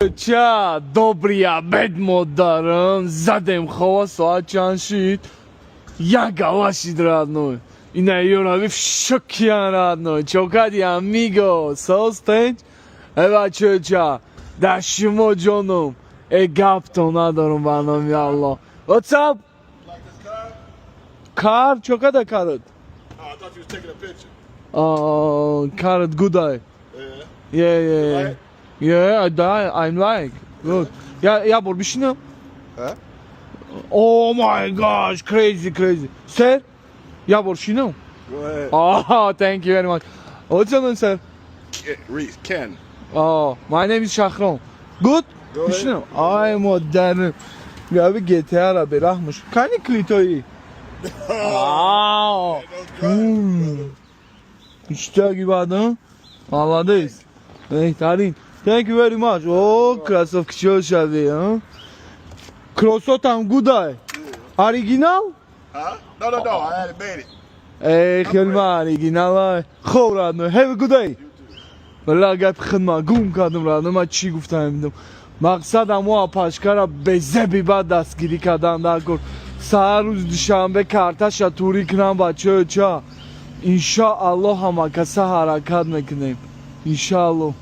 Ча, добрый обед, модарам. Задем хова, соат чанд шид? Як гала шид, родной. Ина ёрави в шокиян, родной. Чо кади, амиго? Соз, тенч? Э, бачоча, да шумо ҷоном. Э, гаптон надорум, ба номи Алло. What's up? Like this car? Car, чо када карат? Oh, I thought you was taking a picture. Oh, карат good eye. Yeah. Yeah. Like? Yeah, I die. I'm like. Good. Я, я бор бишинам. Huh? Oh my gosh, crazy, crazy. Sir, я бор шинам. Go ahead. Oh, thank you very much. What's your name, sir? Reese, Ken. Oh, my name is Shahram. Good? Go ahead. Бишинам. Ай, модарам. Габи GTA ра бераҳмуш. Кани клитои? Аа. Иштаги баъдан. Молодец. Беҳтарин. Thank you very much. О, кроссовки чо шави, а? Кроссотам good ай. Оригинал? Huh? No. I had it made it. Эй, хелма оригинал ай. Хоб, родной. Have a good day. Валла, гапи хидма гум кардам, родной. Ман чӣ гуфтам, намедонам. Мақсад амо апашкара безеби бад дастгирӣ кардан дар кор. Саҳар рӯзи душанбе карташа турӣ кунам, бачаё ча. Иншоаллоҳ, ҳамакаса ҳаракат мекунем. Иншоаллоҳ.